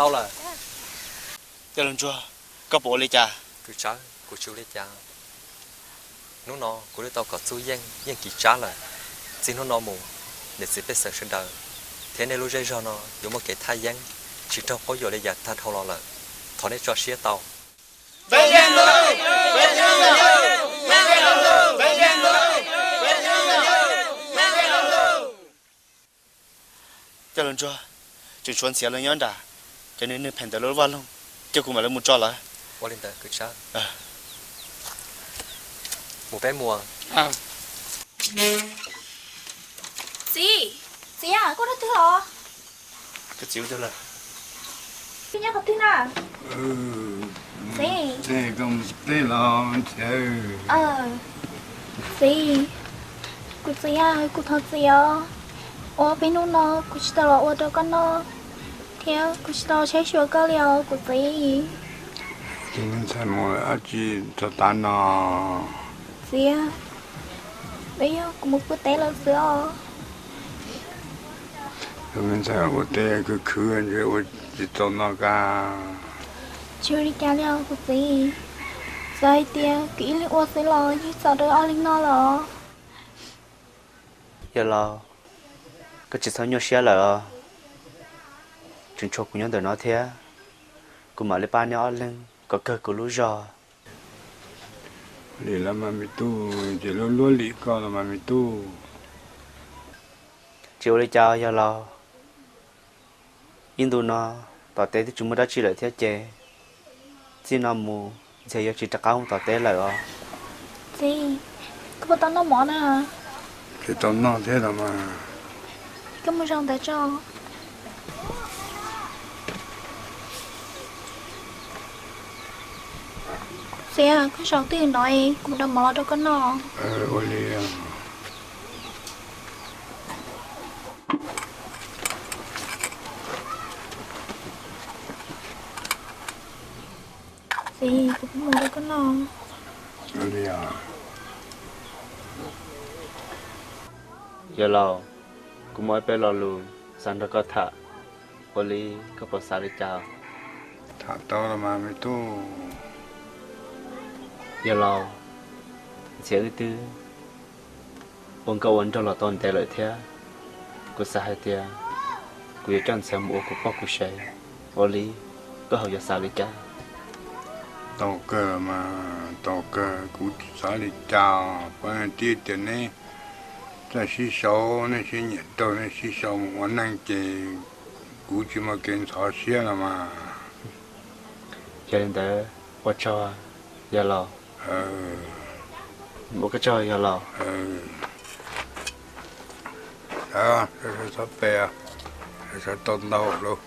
Tau lawm. Coj los ntsuag, koj puas ua li cas? Kuv tsis ua li cas. Hnub no kuv twb tau kom Txuj Yeej yeej kis tsab lawm. Txij hnub no mus, niam txiv pej xeem sawv daws thiab nej lub zej zog no yuav muaj kev thaj yeeb, tsis raug qaub yuam li yav tag dhau los lawm. Thov nej tso siab tau. Coj los ntsuag, tseem tshuav Ntxhiav los nyob nram, cov niag neeg phem ntawd lub vaj loog, coj kuv mam li mus tso lawm. Ua li ntawd kwv tsav. Mus peb mus. Txiv, txiv, koj nyob twg los? Koj txiv ua twg lawm? Koj nyob qhov twg na? Txiv, txiv, kuv txiv, kuv thov txiv os, ua peb hnub no kuv tsis tau los ua rau koj noj thiab kuv tsis tau saib xyuas koj li os kuv txiv. Tus me ntxhais mus dab tsi txog tav no? Txiv, peb yog kuv mus pub teb lawm xwb os. Tus me ntxhais ua teb khwv khwv ntshe ua tsis tau noj kab. Tsis ua li cas li os kuv txiv, txawm hais tias kuv ib leeg ua xwb los yeej txaus rau ob leeg noj los. Yawg laus, koj tsis txhob nyuaj siab lawm os. Tseem tshuav kuv nyob ntawm no thiab, kuv mam li pab neb ob leeg kom kawg kuv lub zog. Lim los mas me tub, ces luab luab lim koj los mas me tub. Tsis ua li cas yawg laus. Ib ntu no tom teb twb tsis muaj dab tsi lawm thiab ces txij no mus Ntxhiav yuav tsis rov qab mus tom teb lawm os. Txiv, koj puas tau noj mov na? Tsis tau noj thiab los mas. Koj mus zaum ntawd tso. Txiv, koj zaum twj ywm no es kuv mus dau mov los rau koj noj. Ua li. Txiv, kuv pub mov rau koj noj. Yawg laus, kuv muaj ib peb lo lus xav nrog koj tham, ua li koj puas xav li cas? Tham tau los mas me tub. Yawg laus, Ntxhiav wb twb ua nkauj ua nraug los tau ntev lawm thiab, kuv xav hais tias kuv yuav coj Ntxhiav mus ua kuv poj kuv sev, ua li koj ho yuav xav li cas? Tau kawg mas, tau kawg, kuv tsis xav li cas. Pab tib tias neb txawj sib sau, neb sib nyiam rau, neb sib sau mus ua neej ces kuv tsis muaj kev ntxhov siab los mas. Yog li ntawd ua tsaug yawg laus. Ua koj tsaug yawg laus. Sawv txhob pe, sawv tau ntau lauj.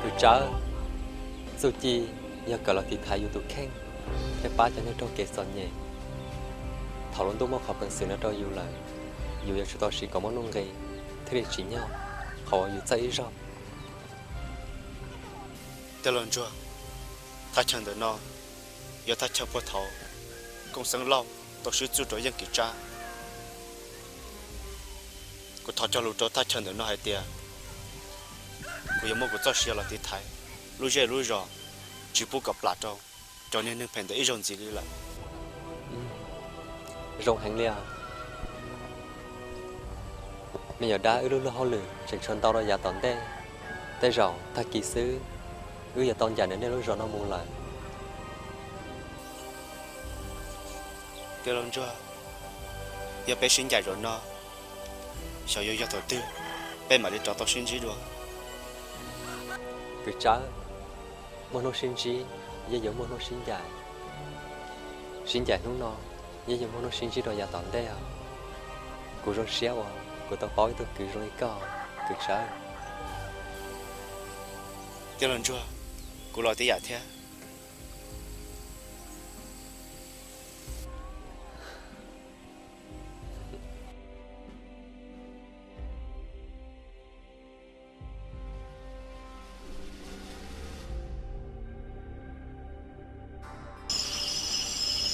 Tus tsawv, txuj ci yog kawm los tiv thaiv yus tus kheej thiab pab cov neeg raug kev txom nyem. Thaum lub ntuj muab qhov peev xwm no rau yus lawm, yus yuav tsum tau siv kom muaj nuj nqis thiaj li tsim nyog qhov uas yus txawj ib zaug. Coj los ntsuag, Thaj chaw ntawm no yog thaj chaw puag thaum Kooj Xeeb Lauj tau swb txuj rau Yeej Kim Tsab. Kuv thov cog lus rau thaj chaw ntawm no hais tias kuv yuav muab kuv txoj sia los tiv thaiv lub zej lub zos, tsis pub kom plam rau cov niag neeg phem ntawd ib zaug ntxiv li lawm. Zoo heev li os. Me nyuam dab, wb lub luag hauj lwm tseem tshuav ntau rau yav tom ntej. Tej zaum tag kis xwb wb yuav tau ncaim ntawm nej lub zos no mus lawm. Tij laug Ntsuag, yog peb sib ncaim zaum no, xyov yuav yog thaum twg peb mam li rov tau sib ntsib dua. Kwv Tsawb, muaj hnub sib ntsib yeej yuav muaj hnub sib ncaim. Sib ncaim hnub no yeej yuav muaj hnub sib ntsib rau yav tom ntej os. Kuv zoo siab uas kuv tau paub ib tug kwv zoo li koj, Kwv Tsawb. Tij laug Ntsuag, kuv los tib yam thiab.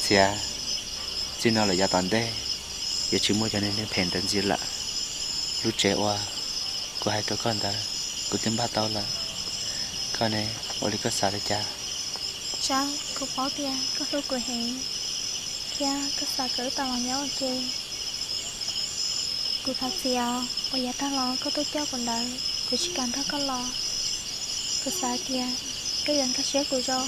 Txhiav, txij no lawm yav tom ntej yuav tsis muaj cov neeg phem ntawd ntxiv lawm. Lub tsev uas kuv hais rau koj ntawd kuv twb npaj tau lawm. Koj ne, ua li koj xav li cas? Tsawb, kuv paub tias koj hlub kuv heev thiab koj xav kom wb tau los nyob ua ke. Kuv thov txim os, uas yav tag los koj tuaj coj kuv ntawd kuv tsis kam nrog koj los. Kuv xav tias koj yuav nkag siab kuv zoo.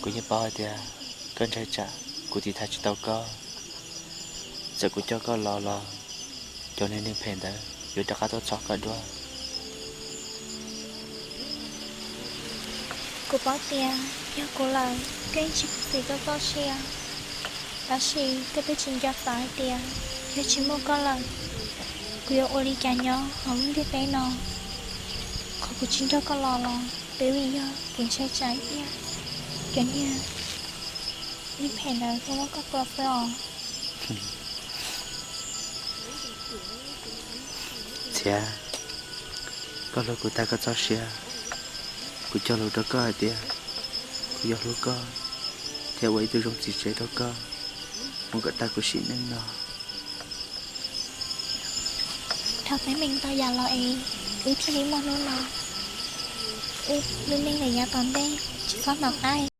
Kuv yeej paub hais tias koj ntshai tsam kuv tiv thaiv tsis tau koj. Txawm kuv coj koj los los cov neeg neeg phem ntawd yuav rov qab tuaj txhom koj dua. Kuv paub tias yog kuv lawm koj yeej tsis khuv xim koj txoj sia, tab sis koj twb tsis nco xav hais tias yog tsis muaj koj lawm, kuv yuav ua li cas nyob hauv lub ntiaj teb no. Qhov kuv tsis nrog koj los los twb vim yog kuv ntshai tsam ib pliag cov niag neeg phem ntawd tuaj muab koj tua xwb os. Txhiav, koj hlub kuv tag koj txoj sia, kuv cog lus rau koj hais tias kuv yuav hlub koj thiab ua ib tug zoo txiv tsev rau koj mus kom tag kuv sim neej no. Dhau teeb meem ntau yam los es wb thiaj li muaj hnub no. Wb lub neej lawm yav tom ntej tsis txhob hnov qab.